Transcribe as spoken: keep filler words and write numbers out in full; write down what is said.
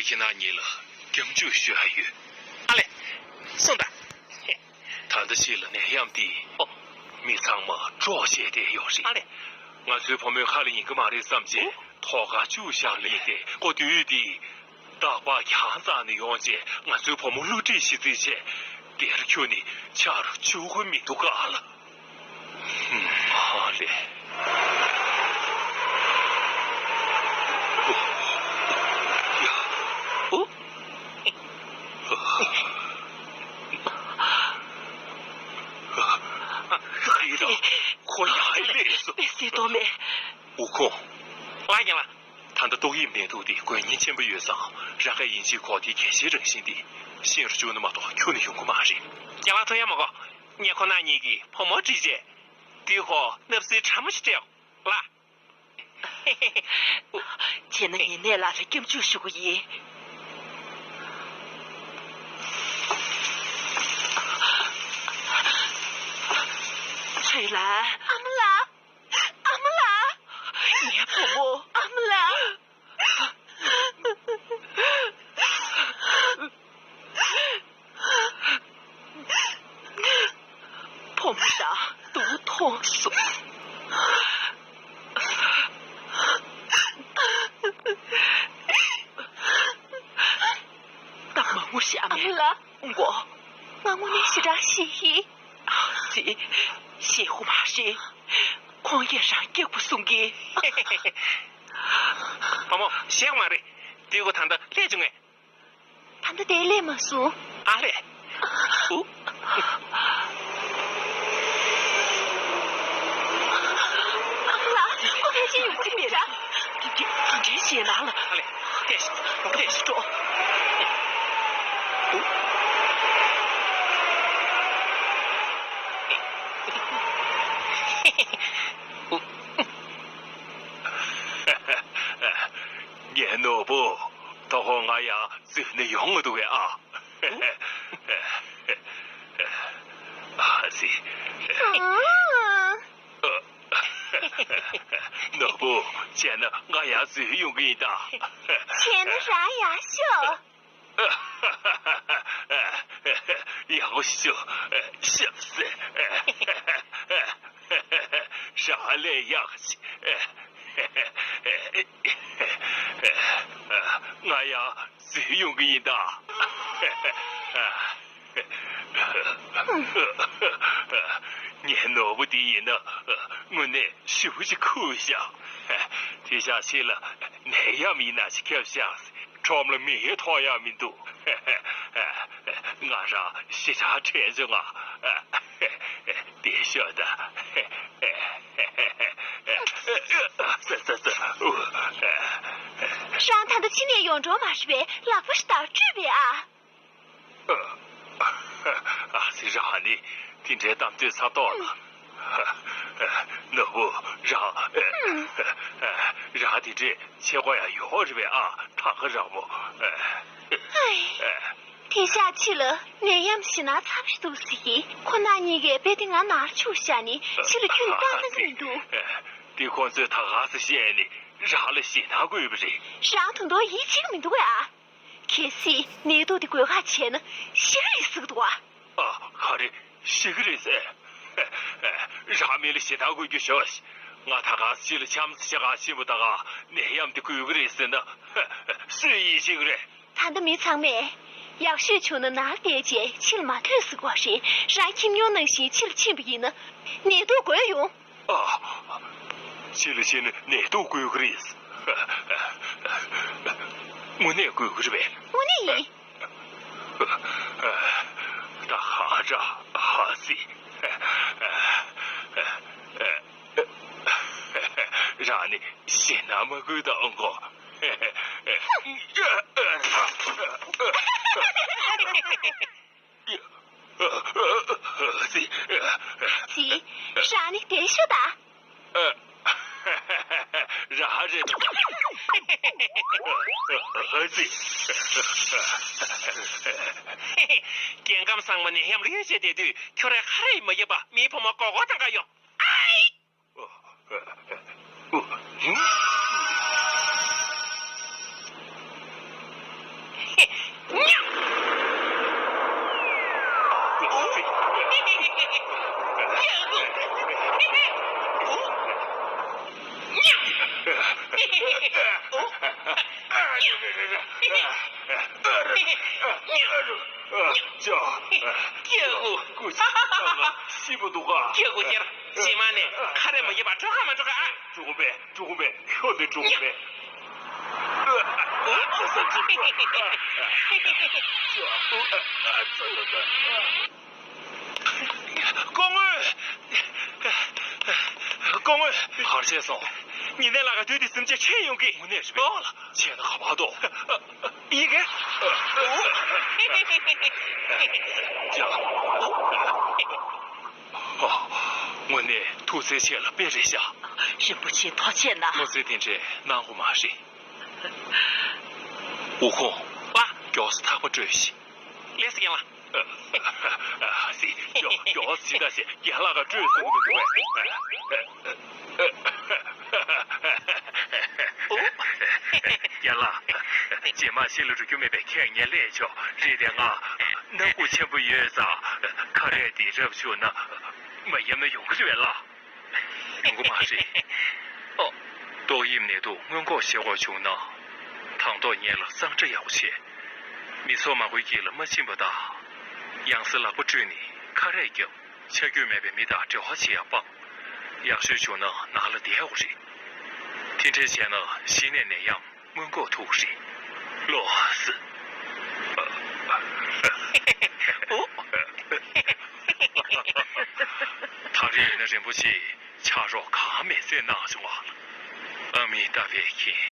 ཁྱེད་རྣམ་གཉིས་ལ་སྐྱབས་འཇུག་ཞུ་ཡ་ཡོད། ཨ་ལས། གསུངས་དང་། ད་ལྟ་ཕྱི་ལ་ནད་ཡམས་འདིས། ཨོ། མི་ཚང་མ་འདྲོགས་བྱས་བསྡད་ཡོད་རེད། ཨ་ལས། ང་ཚོའི་བུ་མོའི་ཁ་ལ་ཉན་གྱི་མ་རེད་བསམ་བྱས། ཨོ། ཐོག་ཁར་བཅུག་བཞག་ཡིན་ཏེ། ཁོ་དུས་དེ། རྟག་པར་གྱང་རྩ་ནས་ཡོང་བྱས་ང་ཚོའི་བུ་མོ་བསླུ་བྲིད་བྱེད་རྩིས་བྱས། དེར་ཁྱོད་ནི་ཆར་ཆུ་གི་མི་འདུག་ག་ལ། ཨ་ལས། ཨོ། ཨ་ཙི། ཁོ་ཡར་སླེབས་སོང་། སྲིད་དོ་མེད། ཨུ་ཁུང་། ང་ཡང་ལ། ད་ལྟ་ཏོག་དབྱིབས་ནད་དུག་འདི་འགོས་ཉེན་ཆེན་པོ་ཡོད་ཙང་། རང་གི་ཡིན་གཅིག་གོ་བདེའི་གལ་ཆེའི་རང་བཞིན་འདི་ཤེས་རུ་བཅུག་ན་མ་གཏོགས་ཁྱོན་ནས་ཡོང་གི་མ་རེད། རྒྱ་ལག་ཐུག་ཡ་མ་གོ། ངས་ཁོ་རྣམ་གཉིས་ཀྱི་བུ་མོ་བསྒྲིགས་བྱས། དེའི་ཁོ་བརྣབ་སེལ་ཕྲ་མོ་ཞིག་སྤྲད་ཡོང་ལ། བྱས་ན་ངས་ནད་ལ་ལ་སྐྱབས་འཇུག་ཞུ་གི་ཡིན། ཚེ་ལ། ཨ་མ་ལགས། ཨ་མ་ལགས། ངའི་བུ་མོ། ཨ་མ་ལགས། བུ་མོ་དང་སྡུག་མཐོང་སོང་། ད་མ་ངུ་ཤག་ཨ་མ་ལགས། མགོ། ང་དངོས་གནས་ཞེ་དྲག་ཤི་ཡི། ཙི། ཤི་ཧུ་མ་ཤི། ཁོང་གིས་རང་སྐྱག་པ་གསུང་གི། བུ་མོ་ཤི་ཡག་མ་རེད། དེ་ཁོ་ད་ལྟ་སླེབས་བྱུང་ངས། ད་ལྟ་དེ་སླེབས་མ་སོང་། ཨ་ལས། ཨུ། ཨ་ལ། ཁོ་ཕལ་ཆེར་ཡོང་གི་མེད་ར། དེ་དེ་དེ་འདྲའི་ཞེད་སྣང་ལ། ཨ་ལས། ལྟས་ཤིག་ལྟས་ཤིག་འགྲོ། ངའི་ནོར་བུ། ད་ཁོ་ང་ཡང་འཛུལ་ནས་ཡོང་གི་འདུག་གས་ཨ། ཨ་ཙི། ཨ། ནོར་བུ། བྱས་ན་ང་ཡར་འཛུལ་ཡོང་གི་ཡིན་ད། བྱས་ན་རང་ཡར་ཤོག་ཡག་པོ་ཞུ། ཤབ་སེ། ཞྭ་ལས་ཡག་ཅིག་ང་ཡར་འཛུལ་ཡོང་གི་ཡིན་ད། ངའི་ནོར་བུ་འདི་ཡིན་ན་དངོས་གནས་ཞེ་པོ་ཅིག་ཁུག་ཤག་དེ་ཤག་ཕྱི་ལ་ནད་ཡམས་ཡིན་ན་ཅིག་ཁྱབ་ཤག་ཁྲོམ་ལ་མི་ཡང་མཐོང་ཡག་མི་འདུག་ང་རང་ཞེ་དྲག་དྲན་བྱུང་ང་། བསྡད་ཤོག་ད། ཙ་ཙ་ཙ། རང་ད་ལྟ་ཕྱི་ནས་ཡོང་འགྲོ་མ་རེད་པས། ལག་པ་ཞིག་དར་བཀྲུས་པས་ཨ། ཨ་ཙི། རང་ནི་དེ་འདྲའི་གཏམ་ཚོད་ཚ་ཏོག་ལ། ནོར་བུ། རང་། རང་དེ་འདྲས་བྱེད་དགོས་ཡག་ཡོད་རེད་པས་ཨ། ཐང་ག་རང་མོ། ཧའི། དེ་ཤག་ཕྱི་ལ་ནད་ཡམས་ཞེད་སྣང་ཚ་པོ་ཞིག་འདུག་ཟེར་གི། ཁོ་རྣམ་གཉིས་ཀས་རྦད་དེ་ང་ནར་འཆུག་བཞག་ནས་ཕྱི་ལ་ཁྱོན་ནས་བཏང་གནང་གི་མི་འདུག་དེ་ཁོང་ཚོས་ད་ག་ས་བཤད་ནས་རང་ལ་ཞེད་སྣང་དགོས་པ་རེད། རང་དོན་དུ་ཡིད་ཆེས་ཀྱི་མི་འདུག་གས་ཨ། གལ་སྲིད་ནད་དུག་དེ་འགོས་ཁ་བྱས་ན་ཤི་གི་རེད་ཟེར་གི་འདུག་ཨ། ཨ། ག་རེ། ཤི་གི་རེད་ཟེར། རང་མི་ལ་ཞེད་སྣང་དགོས་རྒྱུ་ཞོག་ང་ད་ག་ཕྱི་ལ་འཆམ་ས་ཆ་ག་ཕྱིན་པ་ད་ག་ནད་ཡམས་དེ་འགོས་གི་རེད་ཟེར་ན། སུས་ཡིད་ཆེས་གི་རེད། ད་ལྟ་མི་ཚང་མས་ཡག་ཤོས་བྱུང་ན་ནར་བསྡད་རྗེས་ཕྱི་ལ་མ་ཐོན་ཟེར་གོ་རེད། རང་ཁྱིམ་ཉུང་ནང་བཞིན་ཕྱི་ལ་ཕྱིན་པ་ཡིན་ན་ནད་དུག་འགོས་ཡོང་། ཨ། ཕྱི་ལ་ཕྱིན་ན་ནད་དུག་འགོས་གི་རེད། དངོས་གནས་འགོས་གི་རེད་པས། དངོས་གནས་ཡིན། ད་ཧ་ཅང་ཧ་སི། རང་ནི་ཞེད་སྣང་མ་དགོས་དང་གོ། ཙི། རང་ནི་བསྡད་ཤོག་ད། རང་རེད་དོ། ཙི། རྒྱལ་ཁམས་ཚང་མ་ནད་ཡམས་ལ་གཡོལ་བྱས་བསྡད་དུས་ཁྱོད་རང་ཁ་རས་མ་བརྒྱབ་པ་མིའི་བུ་མོ་མགོ་སྐོར་བཏང་ག་ཡོང་། ཨའི། སྐྱེ་དགུ། སྐུ་ཅི་ལྟ་ང་ཤི་བ་འདུག་ག་སྐྱེ་དགུ་ཁྱེར། རྗེས་མ་ནས་ཁ་རས་མ་བརྒྱབ་པ་འགྲོ་ག་མ་འགྲོ་ག་ཨ། འགྲོ་གི་མེད། འགྲོ་གི་མེད། ཁྱོད་ནི་འགྲོ་གི་མེད། སྐུ་ངོ། སྐུ་ངོ། གར་བྱས་སོང་། ཉི་ནས་ལ་ག་དུས་དེ་སེམས་ཅན་ཁྲིད་ཡོང་གི་དངོས་གནས་རེད་པས། ཨོ་ལ། བྱས་ན་ག་པར་འདུག་ཡི་གེ་ཨ། དངོས་གནས་ཐུགས་རྗེ་ཆེ་ལ་དཔེ་རེད་ཤག་རིན་པོ་ཆེ་ཐུགས་རྗེ་གནང་། བློ་འཛིན་དེ་འདྲས་གནང་དགོས་མ་རེད། ཨུ་ཁུང་། ལ། མགྱོགས་སུ་ཐག་པ་སྤྲོད་ཤིག་ལགས་སོ་རྒན་ལགས། ཨ་ཙི། མགྱོགས་མགྱོགས་ཅི་ད་ཟེར། རྒན་ལགས་ཀ་སྤྲོད་གསུང་གི་མི་འདུག་པས། ཨོ། རྒན་ལགས། རྗེས་མ་ཤི་ལ་འགྲོ་རྒྱུ་མེད་པའི་ཁས་ངས་ལེན་ཆོག་རེད་དེ། ང་སྣ་ཁུག་ཆེན་པོ་ཡོད་ཙང་ཁ་རས་འདི་རབ་བྱུང་ན་མ་ཡིན་ན་ཡོང་གི་རེད་ལགས། ཡོང་གི་མ་རེད། ཨོ། ཏོག་དབྱིབས་ནད་དུག་སྔོན་འགོག་བྱེད་དགོས་བྱུང་ན། དང་ཐོག་ངེད་ལ་གཙང་སྦྲ་ཡག་པོ་བྱེད། མི་ཚོགས་མང་པོའི་དཀྱིལ་ལ་མ་ཕྱིན་པ་དང་། ཡང་སེ་ལག་པ་བཀྲུས་ནས་ཁ་རས་བརྒྱབ། ཆ་རྒྱུས་མེད་པའི་མི་དང་འབྲེལ་བ་བྱེད་ཡ་སྤང་། ཡག་ཤོས་བྱུང་ན་ནང་ལ་བསྡད་དགོས་རེད། དེ་འདྲས་བྱས་ན་གཞི་ནས་ནད་ཡམས་སྔོན་འགོག་ཐུབ་ཀྱི་རེད། ལགས་སོ། ཨོ། ད་རེས་ཡིན་ན་རིན་པོ་ཆེ་ཕྱག་རོགས་གང་མེད་ཚེ་གནང་བྱུང་བ། ཨ་མི་ཏཱབ་ཀྱིས་